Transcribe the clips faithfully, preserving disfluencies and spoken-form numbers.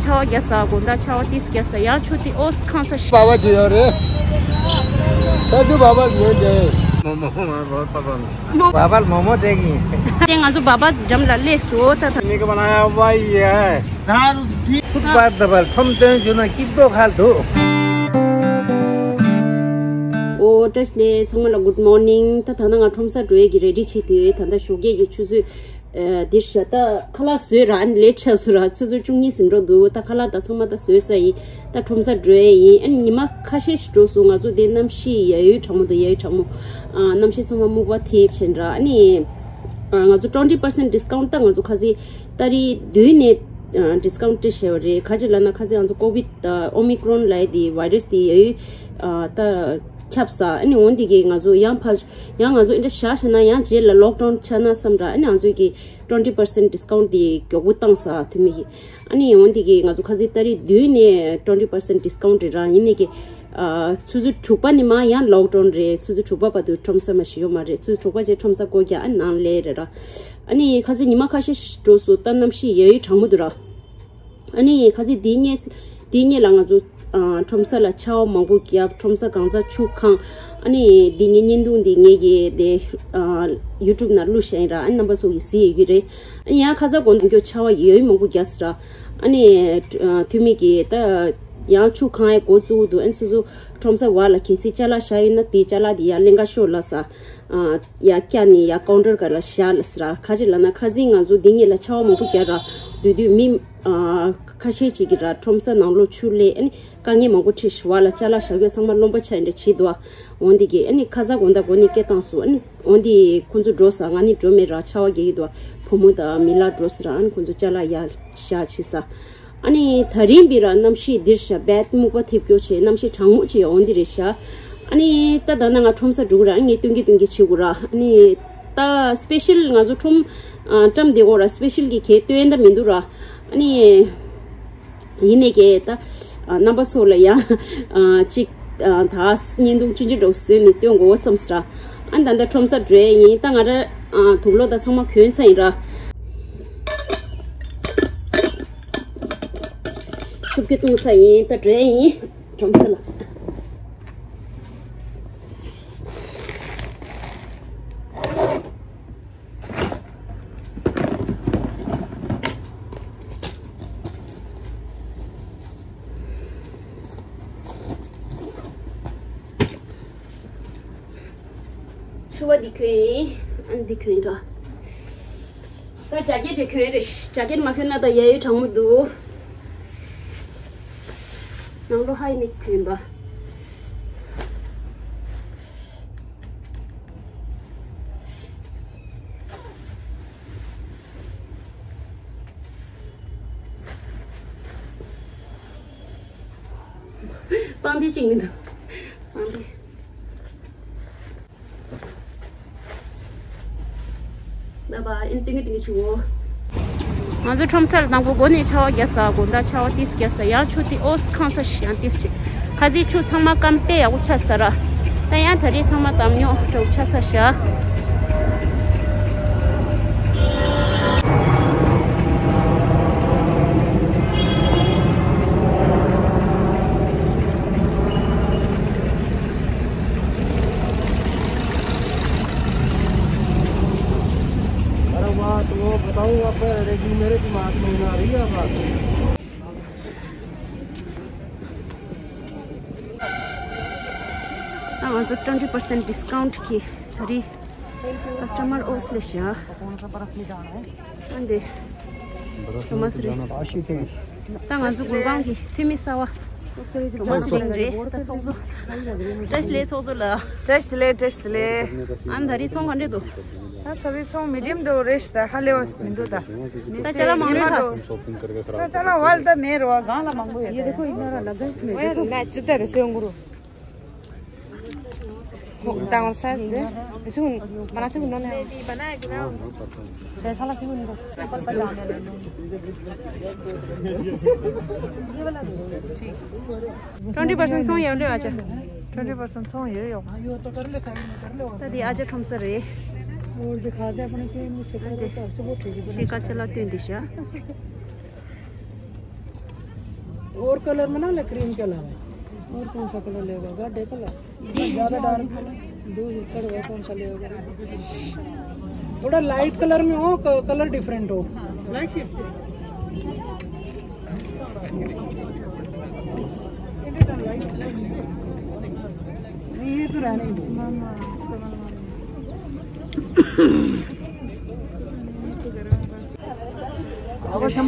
ཆར་པ་རྒྱག་ས། དགོང་དག་ཆར་པ་ཏིས་རྒྱག་ས། ཡང་ཆུ་ཏི་ཨོས་ཁང་ས་ཤི། བ་བ་ཅི་ཡོད་རེད། ད་དུ་བ་བ་ཡོད་རེད། མོ་མོ་བ་བ་བ་བ་བ་བ་མོ་མོ་དྲེག་ཡིན། དེ་ང་ཚོ་བ་བ་འགྲམ་ལ་སླེབས་སོང་ད་ད། ཁུག་པར་ད་བར་ཁྲོམ་སྟོན་བྱུང་ན་སྐྱིད་པོ་ཁ་འདུག་ཨོ་བཀྲ་ཤིས་བདེ་ལེགས། ཚང་མ་ལ་good morning། ད་ད་ནང་ང་ཁྲོམ་ས་འགྲོ་ཡས་ཀྱི་རེ་ཌི་བྱེད་དུས་ད་ད་ཞོགས་ཀས་ཀྱི་ཆུ་ཚོད། ཨ། འདིར་བཞག་ད་ཁ་ལག་བཟོས་ར། ཨ་ནི་ལེ་ཊི་ཆགས་སོང་ར། ཆུ་ཚོད་བཅུ་གཉིས་ཟིན་འགྲོ་འདུག་ད་ཁ་ལག་ད་ཚང་མ་ད་བཟོས་ཚར་ཡིན། ད་ཁྲོམ་ས་འགྲོ་ཡས་ཡིན། ཨ་ནི་ཉི་མ་ཁ་ཤས་ཤིག་འགྲོ་སོང་། ང་ཚོ་དེ་གནམ་གཤིས་ཡ་ཡོད་གྲང་མོ་འདུག་ཡ་ཡོད་གྲང་མོ། ཨ། གནམ་གཤིས་ཚང་མ་སྨུག་པ་ཐེབས་ཕྱིན་ར། ཨ་ནི། ཨ། ང་ཚོ་twenty percent discount ད་ང་ཚོ་ཁ་སང་ཏ་རིག་བདུན་ནས་ཨ་ཌི་སི་ཀའུན་ཊི་བྱས་པ་རེད། ག་ཅི་ལབ་ན་ཁ་སང་ང་ཚོ་ཀོ་བིཌ་ཨ་ཨོ་མི་ཀྲོན་ལབ་ཡས་དེ་བྷའི་རས་དེ་ཡ་ཡོད་ཨ་ད་ཁྱབ་ས། ཨ་ནི་འོན་ཏེ་གི་ང་ཚོ་ཡང་ཕར་ཡང་ང་ཚོ་འདི་འདྲ་བཞག་བཞག་ན་ཡང་རྗེས་ལ་ལོག་ཌའུན་ཆགས་ན་བསམ་ར། ཨ་ནི་ང་ཚོ་གི་twenty percent discount དེ་མགྱོགས་པོ་བཏང་ས་འཐུས་མི་གི། ཨ་ནི་འོན་ཏེ་གི་ང་ཚོ་ཁ་སང་ཏ་རིག་བདུན་ནས་twenty percent discount རེད་ར། ཡིན་ནའི་གི་ཨ་ཆུ་ཚོད་དྲུག་པ་ནས་མར་ཡང་ལོག་ཌའུན་རེད། ཆུ་ཚོད་དྲུག་པ་བར་དུ་ཁྲོམ་ས་མ་ཞིག་ཡོད་མ་རེད། ཆུ་ཚོད་དྲུག་པ་རྗེས་ཁྲོམ་ས་སྒོ་རྒྱག་ཨ་ནང་ལས་རེད་ར། ཨ་ནི་ཁ་སང་ཉི་མ་ཁ་ཤས་འགྲོ་སོང་། ད་གནམ་གཤིས་ཡ་ཡོད་གྲང་མོ་འདུག་ར། ཨ་ནི་ཁ་སང་དེའི་སྔས་དེའི་སྔས་ལ་ང་ཚོ་ཨ་ཁྲོམ་ས་ལ་ཆར་པ་མང་པོ་བརྒྱབ། ཁྲོམ་ས་གང་ཚ་ཆུ་གང་། ཨ་ནི་དེ་ངའི་བརྙན་ཐུང་དེ་ངས་ཀྱི་དེ་ཨ་ཡུ་ཊུབ་ནང་བླུགས་བཞག་ཡིན་ར། ཨ་ནི་རྣམ་པ་ཚོ་གིས་གཟིགས་ཡོད་ཀྱི་རེད། ཨ་ནི་ཡང་ཁ་སང་དགོང་དག་ཆར་པ་ཡ་ཡོད་མང་པོ་བརྒྱབ་སོང་ར། ཨ་ནི་ཨ་འཐུས་མི་གིས་ད་ཡང་ཆུ་གང་ཡས་འགོ་བཙུགས་འདུག་ཨ་ནི་སོ་སོ་ཁྲོམ་ས་བར་ལ་གལ་སྲིད་ཅ་ལག་བཞག་ཡོད་ན་དེ་ཅ་ལག་དེ་ཡར་ལེན་ག་ཤོག་ལབ་ས། ཨ་ཡར་བཀྱགས་ནས་ཡར་ཀའུན་ཊར་སྒང་ལ་བཞག་ལབ་ས་ར། ག་ཅི་ལབ་ན་ཁ་སང་ང་ཚོ་འདི་སྔས་ལ་ཆར་པ་མང་པོ་བརྒྱབ་ར། དེ་དུས་མི་ཨ་ཁ་ཤས་ཅིག་གིས་ར་ཁྲོམ་ས་ནང་ལོགས་ཆུ་སླེབས། ཨ་ནི་དཀའ་ངལ་མང་པོ་འཕྲད་ཤག་བར་ལ་ཅ་ལག་བཞག་ཡས་ཚང་མ་རློན་པ་ཆགས་ཡིན་འདྲ་བྱེད་འདུག་འོན་ཏེ་གི་ཨ་ནི་ཁ་སང་དགོང་དག་འགོ་ནས་སྐད་བཏང་སོང་། ཨ་ནི་འོན་ཏེ་ཁོང་ཚོ་འགྲོ་ས། ང་ནི་འགྲོ་མེད་ར། ཆར་པ་རྒྱག་གི་འདུག་བུ་མོ་དང་མི་ལ་འགྲོ་ས་ར། ཨ་ནི་ཁོང་ཚོ་ཅ་ལག་ཡར་བཞག་བྱེད་ས། ཨ་ནི་ད་རིང་འདི་ར་གནམ་གཤིས་འདིར་ཤ་བད་སྨུག་པ་ཐེབས་སྐྱོ་བྱས། གནམ་གཤིས་གྲང་མོ་བྱས་འོ་འདི་རེད་ཤག་ཨ་ནི་ད་ད་ན་ང་ཁྲོམ་ས་འགྲོ་གི་ར། ཨ་ནི་སྟོན་གི་སྟོན་གི་བྱེད་དགོས་ར། ཨ་ནི་ད་སི་པེ་ཤལ་ང་ཚོ་ཁྲོམ་ཨ་བཀྲམ་བསྡད་དགོས་ར། སི་པེ་ཤལ་གི་གས་སྟོན་ད་མི་འདུག་ར། ཨ་ནི་ཡིན་ནའི་གི་ད་ཨ་རྣམ་པ་ཚོ་ལ་ཡང་ཨ་ཅིག་ཨ་ད་བརྙན་ཐུང་ཆུང་ཆུང་འདྲ་བོ་བཟོས་ནས་སྟོན་དགོས་བསམ་སོང་ར། ཨ་ནི་ད་ལྟ་ཁྲོམ་ས་འགྲོ་ཡས་ཡིན། ད་ང་ར་ཨ་དུག་ལོག་ད་ཚང་མ་གྱོན་ཚར་ཡིན་ར། ཤུགས་ཀྱིས་བཏུང་ཚར་ཡིན། ད་འགྲོ་ཡས་ཡིན་ཁྲོམ་ས་ལ། ཕྱུ་པ་འདི་གྱོན་ཡིན། ཨ་འདི་གྱོན་ཡིན་ར། ད་ཇ་ཀེ་ཊི་གྱོན་རེད། ཇ་ཀེ་ཊི་མ་གྱོན་ན་ད་ཡ་ཡོད་གྲང་མོ་འདུག་ནང་ལོགས་ཧའི་ནེག་གྱོན་པ། པང་གདན་གཅིག་མི་འདུག་པང་གདན། ང་ཚོ་ཁྲོམ་ས་ལ་དང་པོ་འགོ་ནས་ཆར་པ་རྒྱག་ས། དགོང་དག་ཆར་པ་ཏིས་རྒྱག་ས། ཡང་ཆུ་ཏི་ཨོས་ཁང་ས་ཤི་ཡང་ཏིས་ཤི། ཁ་ཚིག་ཆུ་ཚང་མ་སྐམ་པས་ཡག་པོ་ཆགས་ས་ར། ད་ཡང་ད་རེས་ཚང་མ་དམ་ཉོ་འགྲོ་ཆགས་ས་ཤ། अरे वाह, तो वो बताऊं, आप रेडी मेरे दिमाग में ना रही है बात। ང་ཚོ་twenty percent discount གི་ད་རེས་ཀ་སི་ཊ་མར་ཨོས་ལས་ཤ། ཨ་འདི་ཐོ་མ་སི་རེད། ད་ང་ཚོ་གུར་ཁང་གི་འཐུས་མི་གསར་པ་ཐོ་མ་སི་རིང་རེད། ད་ཚོགས་གཙོ། བཀྲ་ཤིས་བདེ་ལེགས་ཚོགས་གཙོ་ལགས། བཀྲ་ཤིས་བདེ་ལེགས། བཀྲ་ཤིས་བདེ་ལེགས། ཨ་ནི་ད་རེས་ཚོང་ག་འདྲས་འདུག་ད་ཚ་བའི་ཚོང་མི་ཌི་ཡམ་འདྲ་བོ་རེད་ཤག་ད་ཧ་ལས་པ་མི་འདུག་ད་ད་ཅ་ལག་མང་རེད་ཧ། ད་ཅ་ལག་ཝལ་ད་མེད་རེད་བ། སྒང་ལ་མང་པོ་ཡོད་ད། ཝལ་ན་ཅི་ད་ད་སེ་འགུ་རུ། ད་ང་ས་དེ་ཚུ་མ་ན་ཚུ་ནོ་ནེ། ད་ས་ལ་ཚུ་ནོ། Twenty percent ཚོང་ཡོད་རེད་ཨ་ཅག twenty percent ཚོང་ཡོད་ཡོད། ད་དེ་ཨ་ཅག་ཁྲོམ་ས་རེད། ཨ་དེ་ཤེས་དཀར་ཆེ་ལ་སྟོན་དེ་ཤ། और कलर में ना ले, क्रीम के अलावा। और कौन सा कलर लेगा? Red colour? ज़्यादा डार्क है ना? दो एकड़, और कौन सा लेगा? थोड़ा लाइट कलर में हो, क-, कलर डिफरेंट हो। Light shade. नहीं, ये तो रहने ही दो। ཨ་དཀོན་མཆོག་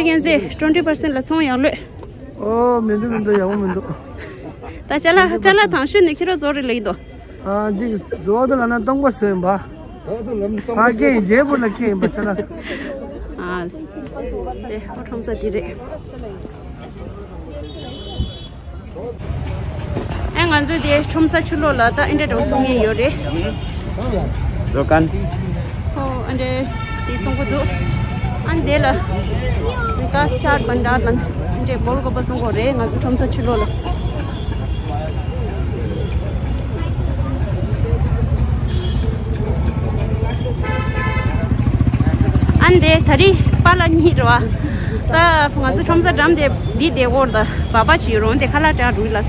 མཁྱེན་བརྩེ། twenty percent ལ་ཚོང་ཡག་ལོས། ཨོ་མི་འདུག་མི་འདུག་ཡག་པོ་མི་འདུག་ད་ཅ་ལག་ཅ་ལག་དང་ཤོས་ནས་ཁྱེད་རང་བཟོ་རེ་ལེགས་འདུག་ཨ་ཅིག་བཟོ་བ་དེ་ལ་ན་སྟོང་པ་བཟོས་ཡིན་པ། ཨ་ཀེ་རྗེས་པོ་ལ་ཀེ་ཡིན་པ་ཆ་ལ། ཨ་དེ་ཁོ་ཁྲོམ་ས་དེ་རེད། ཨེ་ང་ཚོས་དེ་ཁྲོམ་ས་ཕྱི་ལོགས་ལ་ད་ཨེ་འདྲ་འདྲ་བོ་བཙོང་མཁན་ཡོད་རེད། ཨོ་ཨེ་འདྲ་དེ་བཙོང་གི་འདུག་ཨ་འདི་ལ་ཀ་སི་ཊར་བན་ཌར་ལ་ཨེ་འདྲ་སྦོལ་གོ་པ་བཙོང་གོ་རེད། ང་ཚོ་ཁྲོམ་ས་ཕྱི་ལོགས་ལ། ཨ་འདི་ད་རེས་པཱ་ལགས་གཉིས་རེད་བ། ད་ང་ཚོ་ཁྲོམ་ས་འགྲམ་དེ་འདི་བསྡད་ཡོད་རེད། ད་བ་བ་ཅིག་ཡོད་རེད། འོན་ཏེ་ཁ་ལག་སྟེར་འགྲོ་ཡིན་ལ་ས།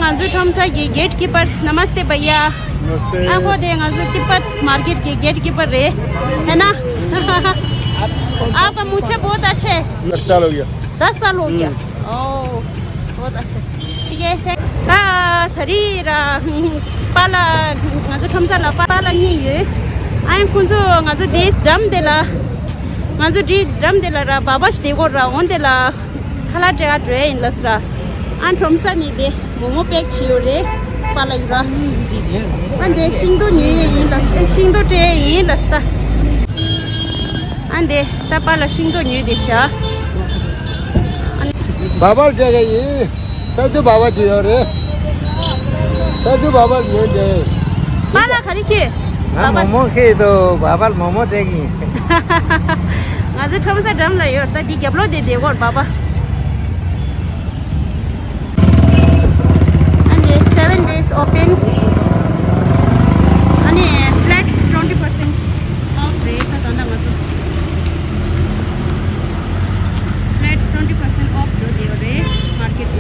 ང་ཚོའི་ཁྲོམ་ས་གི་གེ་ཊི་ཀི་པར། नमस्ते भैया। नमस्ते। ཨ་ཁོ་དེ་ང་ཚོའི་तिब्बत मार्केट གི་གེ་ཊི་ཀི་པར་རེད། है ना? आपका मूछें बहुत अच्छे हैं। दस साल हो गया। दस साल हो गया। हम्म। ओह, बहुत अच्छा। ठीक है, thank- ད་ད་རེས་ར་པཱ་ལགས་ང་ཚོ་ཁྲོམ་ས་ལ་པཱ་ལགས་གཉིས་ཡོད། ཨ་ཡང་ཁོང་ཚོ་ང་ཚོ་དེ་འགྲམ་དེ་ལ་ང་ཚོ་དེ་འགྲམ་དེ་ལ་ར་བ་བ་ཞིག་བསྡད་ཡོད་རེད། འོན་ཏེ་ལ་ཁ་ལག་སྟེར་ག་འགྲོ་ཡ་ཡིན་ལབ་སོང་ར། ཨ་ཁྲོམ་ས་ནས་དེ་མོག་མོག་པེག་བྱས་ཡོད་རེད། པཱ་ལགས་ཡིན་ར། ཨ་འདི་ཤིང་ཏོག་ཉོ་ཡ་ཡིན་ལབ་སོང་། ཤིང་ཏོག་སྤྲད་ཡ་ཡིན་ལབ་སོང་ད། ཨ་འདི་ད་པཱ་ལགས་ཤིང་ཏོག་ཉོས་བསྡད་ཤག་བ་བ་སྤྲད་ག་ཡིན། ས་དུ་བ་བ་བྱས་ཡོད་རེད། ས་དུ་བ་བ་ཉོས་འདྲ། པཱ་ལགས་ག་རེ་ཁྱེར། ང་བ་བ་མོག་མོག་ཁྱེར་འདུག་བ་བ་མོག་མོག་སྤྲད་གི་ཡིན། ང་ཚོ་ཁྲོམ་ས་འགྲམ་ལ་ཡོད། ད་འདི་རྒྱབ་ལོགས་དེ་བསྡད་ཡོད་རེད་པཱ་པ། ཨ་ནི་seven days open. ཨ་ནི་flat twenty percent off རེད། ད་ད་ལྟ་ང་ཚོ་flat twenty percent off འགྲོ་བསྡད་ཡོད་རེད་མར་ཀེཊ་ལ།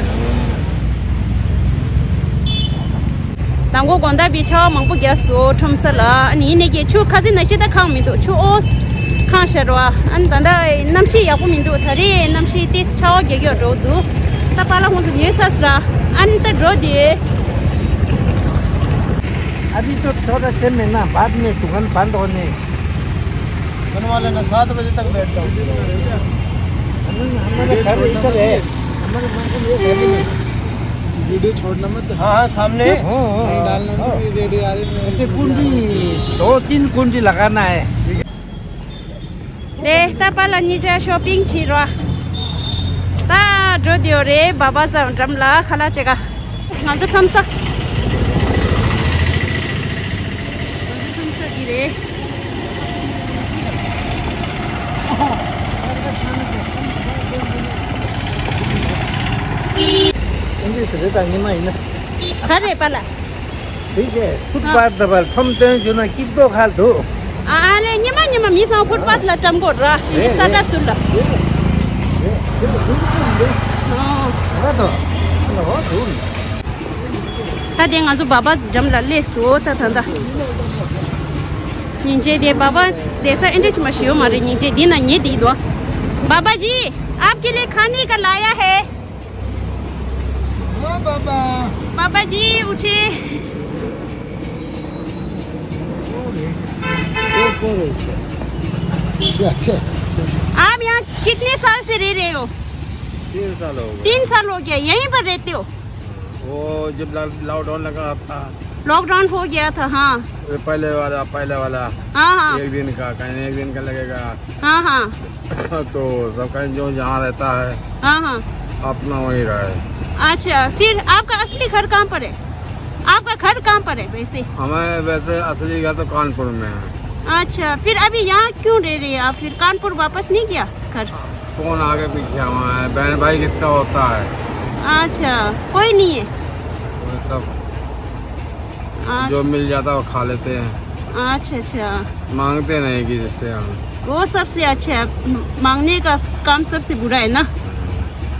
མདང་དགོང་དགོང་དག་པའི་ཆར་པ་མང་པོ་བརྒྱབ་སོང་ཁྲོམ་ས་ལ། ཨ་ནི་ཡིན་ནའི་ཀྱི་ཆུ་ཁ་སང་ནང་བཞིན་ད་ཁེངས་མི་འདུག་ཆུ་ཨོ་ཁེངས་ཤར་བ། ཨ་ནི་ད་ལྟ་གནམ་གཤིས་ཡག་པོ་མི་འདུག་ད་རེས་གནམ་གཤིས་ཏོག་ཙམ་ཆར་པ་རྒྱག་གི་ཡོད་འགྲོ་འདུག་ད་པཱ་ལགས་ཁོང་ཚོ་ཉོས་ཚར་སོང་ར། ཨ་ནི་ད་འགྲོ་དེ། अभी तो थोड़ा टाइम है ना, बाद में दुकान बंद होने। दुकान वाले ना सात बजे तक बैठता हूँ। हमारा घर इधर है, हमारे मंदिर ये घर में। वीडियो छोड़ना मत। हाँ, हाँ, सामने। हाँ, हाँ, नहीं डालना, हाँ। नहीं, रेडी आ रही है। ऐसे कुंजी, दो तीन कुंजी लगाना है। དེ་ལྟ་པཱ་ལགས་གཉིས་ཆ་ཤོ་པིང་བྱེད་རོགས། ད་འགྲོ་དེ་ཡོད་རེད། བ་བ་ཟམ་འགྲམ་ལ་ཁ་ལག་སྤྲད་ག་ང་ཚོ་ཁྲོམ་ས། ང་ཚོ་ཁྲོམ་ས་འདི་རེད། ཨིན་ཇི་རེད། ད་ཉི་མ་ཡིན་ན། ག་རེ་པཱ་ལགས། ठीक है, फुटपाथ दबल, थम तें जो ना किप दो खाल दो। ཨ་ལེ་ཉི་མ་ཉི་མ་མི་ཚང་ཕུཊ་པཱཐ་ལ་བཀྲམ་དགོས་ར། ཡིན་ས་འདྲ་སུ་ལ། ཨོ། ད་དེ་ང་ཚོ་བ་བ་འགྲམ་ལ་སླེབས་སོང་ད་ད་ད། སྙིང་རྗེ་དེ་བ་བ་བསྡད་ས་ཨེ་འདྲ་ཅིག་མ་ཞིག་ཡོད་མ་རེད། སྙིང་རྗེ་འདི་ན་ཉལ་བསྡད་འདུག बाबा जी, आपके लिए खाने का लाया है। हाँ, बाबा। बाबा जी, उठिए। क्या, क्या? आप यहाँ कितने साल से रह रहे हो? तीन साल हो गए। तीन साल हो गया, यहीं पर रहते हो? वो जब लॉक-, लॉकडाउन लगा था। लॉकडाउन हो गया था, हाँ। ये पहले वाला, पहले वाला। हाँ, हाँ। एक दिन का, कहीं एक दिन का लगेगा। हाँ, हाँ। तो सब कहीं जो जहाँ रहता है, हाँ, हाँ। अपना वहीं रहे। अच्छा, फिर आपका असली घर कहाँ पर है? आपका घर कहाँ पर है वैसे? हमें वैसे असली घर तो कानपुर में है। अच्छा, फिर अभी यहाँ क्यों रह रहे हैं आप? फिर कानपुर वापस नहीं गया घर? कौन आगे पीछे हुआ है, बहन भाई किसका होता है? अच्छा, कोई नहीं है। वो सब अच्छा। जो मिल जाता है वो खा लेते हैं। अच्छा, अच्छा। मांगते नहीं किसी से हम। वो सबसे अच्छा है। मांगने का काम सबसे बुरा है ना।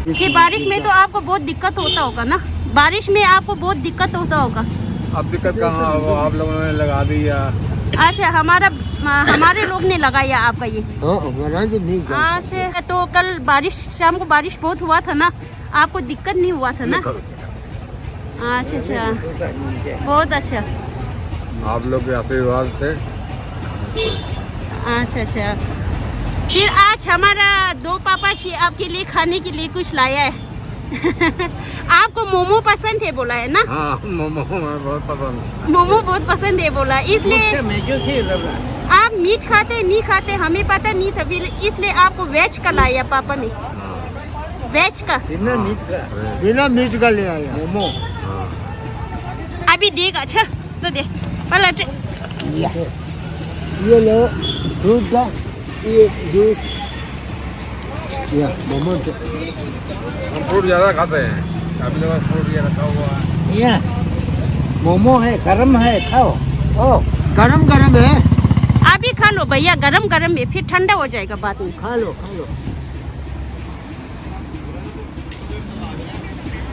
कि बारिश में तो आपको बहुत दिक्कत होता होगा ना। बारिश में आपको बहुत दिक्कत होता होगा। अब दिक्कत कहाँ, वो आप लोगों ने लगा दी या? अच्छा, हमारा, हमारे लोग ने लगाया आपका ये। हाँ, हमारा तो नहीं गया। अच्छा, तो कल बारिश, शाम को बारिश बहुत हुआ था ना, आपको दिक्कत नहीं हुआ था ना? अच्छा, अच्छा। बहुत अच्छा। आप लोग के आशीर्वाद से। अच्छा, अच्छा। फिर आज हमारा दो पापा जी आपके लिए खाने के लिए कुछ लाया है। आपको मोमो पसंद है बोला है ना? हाँ, मोमो हमें बहुत पसंद है। मोमो बहुत पसंद है बोला, इसलिए आप मीट खाते नहीं खाते हमें पता नहीं था, फिर इसलिए आपको वेज का लाया पापा ने। हाँ। वेज का। बिना मीट का। बिना मीट का ले आया। मोमो। अभी देगा, अच्छा, तो दे। पहले टे- ये लो, फ्रूट का, ये जूस, या मोमो। हम फ्रूट ज़्यादा खाते हैं, अभी तो फ्रूट ये रखा हुआ है। ये मोमो है, गरम है, खाओ। ओ, गरम गरम है। अभी खा लो भैया, गरम गरम है, फिर ठंडा हो जाएगा बाद में। खा लो, खा लो।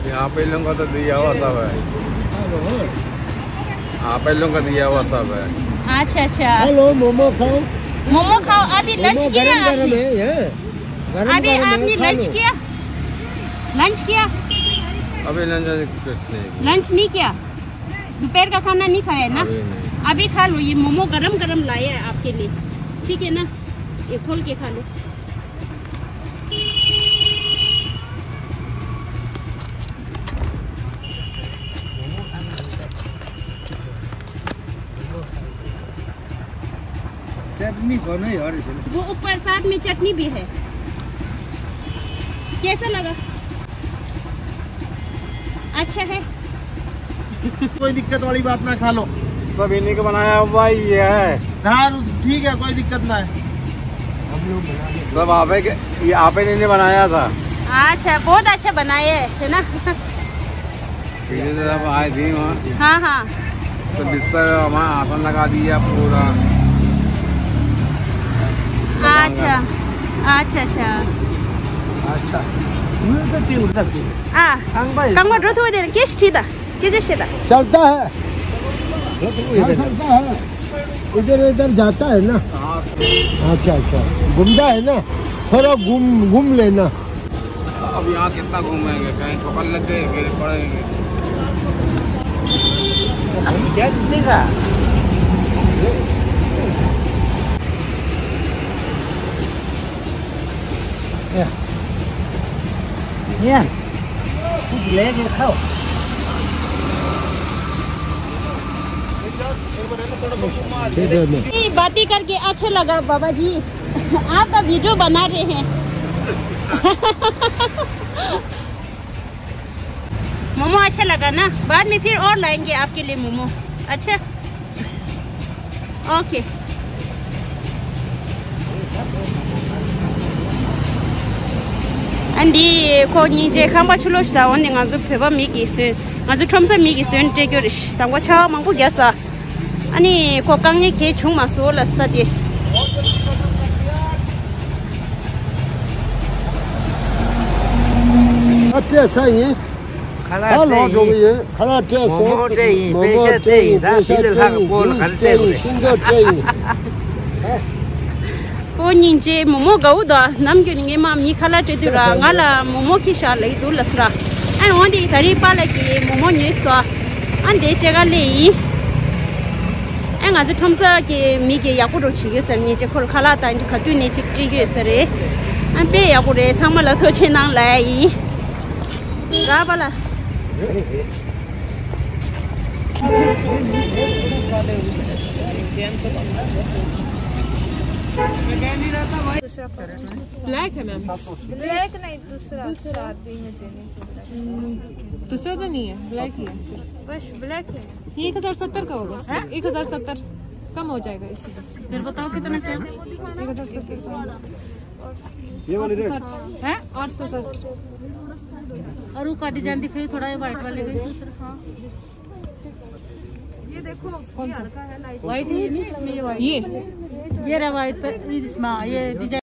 यहाँ पे लोगों का तो दिया हुआ सब है। हाँ, पे लोगों का दिया हुआ सब है। अच्छा, अच्छा। हेलो, मोमो खाओ। मोमो खाओ। अभी लंच मोमो किया गरम गरम आपने? है, ये। गरम अभी गरम है, आपने खा लंच लो। किया? लंच किया? अभी लंच कुछ नहीं। लंच नहीं किया? दोपहर का खाना नहीं खाया है ना? अभी नहीं। अभी खा लो, ये मोमो गरम गरम लाया है आपके लिए, ठीक है ना? ये खोल के खा लो। चटनी बनै यार। वो ऊपर साथ में चटनी भी है। कैसा लगा? अच्छा है। कोई दिक्कत वाली बात ना, खा लो। सब इन्हीं का बनाया हुआ ही है। हाँ, तो ठीक है, कोई दिक्कत ना है। सब आप ही के, ये आप ही ने बनाया था। अच्छा, बहुत अच्छा बनाए है, है ना? पीछे से सब आए थे वहाँ। हाँ, हाँ। तो बिस्तर हमारा आसन लगा दिया पूरा। अच्छा, अच्छा, अच्छा। अच्छा। 아, 한 번. 한 번, रोटी हो देना, कैसे ठीक था? कैसे ठीक था? चलता है। रोटी हो चल देना। सकता है। इधर उधर जाता है ना। अच्छा, अच्छा। घूमता है ना। थोड़ा घूम, घूम लेना। अब यहाँ कितना घूमेंगे, कहीं ठोकर लग गए, गिर पड़ेंगे। हम क्या जीतेगा? या। या। कुछ लेके खाओ। ठीक है, मैं ये बातें करके अच्छा लगा बाबा जी। आपका वीडियो बना रहे हैं। मोमो अच्छा लगा ना? बाद में फिर और लाएंगे आपके लिए मोमो। अच्छा, ओके। ཨ་འདི་ཁོ་སྙིང་རྗེ། ཁང་པ་ཕྱི་ལོགས་ཤིག་དང་འོ་ནི་ང་ཚོ་བོད་པ་མི་གིས་ཟོས། ང་ཚོ་ཁྲོམ་ས་མི་གིས་ཟོས་སྤྲད་རྒྱུ་རེད། དང་པོ་ཆར་པ་མང་པོ་བརྒྱབ་ས། ཨ་ནི་ཁོ་དཀའ་ངལ་གང་ཡང་བྱུང་མ་སོང་ལབ་ས་དེ། ཁ་སྤྲད་ས་ཡིན། ཁ་ལག་ད་ལོག་འགྲོ་གི་ཡིན། ཁ་ལག་སྤྲད་སོང་། མོག་མོག་སྤྲད་ཡིན། པད་ཤག་སྤྲད་ཡིན། ད་དེ་ལས་ལྷག་གི་སྤོ་ལོ་ག་རེ་སྤྲད་དགོས་རེད། ཤིང་ཏོག་སྤྲད་ཡིན། ཁོ་སྙིང་རྗེ། མོག་མོག་དགའ་བོ་འདུག་ནམ་རྒྱུན་ངས་མ་མི་ཁ་ལག་སྤྲད་དུས་ར་ང་ལ་མོག་མོག་ཁྱེར་ཤོག་ལབ་ཀྱི་འདུག་ལབ་ས་ར། ཨ་འོན་ཏེ་ད་རེས་པཱ་ལགས་ཀྱིས་མོག་མོག་ཉོས་སོང་། ཨ་འདི་སྤྲད་ག་སླེབས་ཡིན། ཨ་ང་ཚོ་ཁྲོམ་ས་གི་མི་གིས་ཡག་པོ་འདྲ་བྱེད་ཀྱི་ཡོད་ས་རེད། སྙིང་རྗེ། ཁོ་ལ་ཁ་ལག་དང་ག་དུས་ནས་ཅིག་སྤྲད་ཀྱི་ཡོད་ས་རེད། ཨ་དཔེ་ཡག་པོ་རེད། ཚང་མ་ལ་ཐུགས་རྗེ་གནང་ལབ་ཡིན། ར་པཱ་ལགས། ब्लैक है मैम। ब्लैक नहीं, दूसरा। दूसरा। दूसरा तो नहीं है, ब्लैक ही है। बस ब्लैक है। ये एक हजार सत्तर का होगा। हैं? एक हजार सत्तर। कम हो जाएगा इसी का। फिर बताओ कितना क्या? एक हजार सत्तर का। ये वाली रेट? है? आठ सौ साठ। और वो का डिजाइन दिखाइए थोड़ा, ये व्हाइट वाले में। ये देखो, ये हल्का है, लाइट। व्हाइट ही नहीं, इसमें ये व्हाइट। ये? ये रहा भाई, तो ये इसमें ये डिजाइन।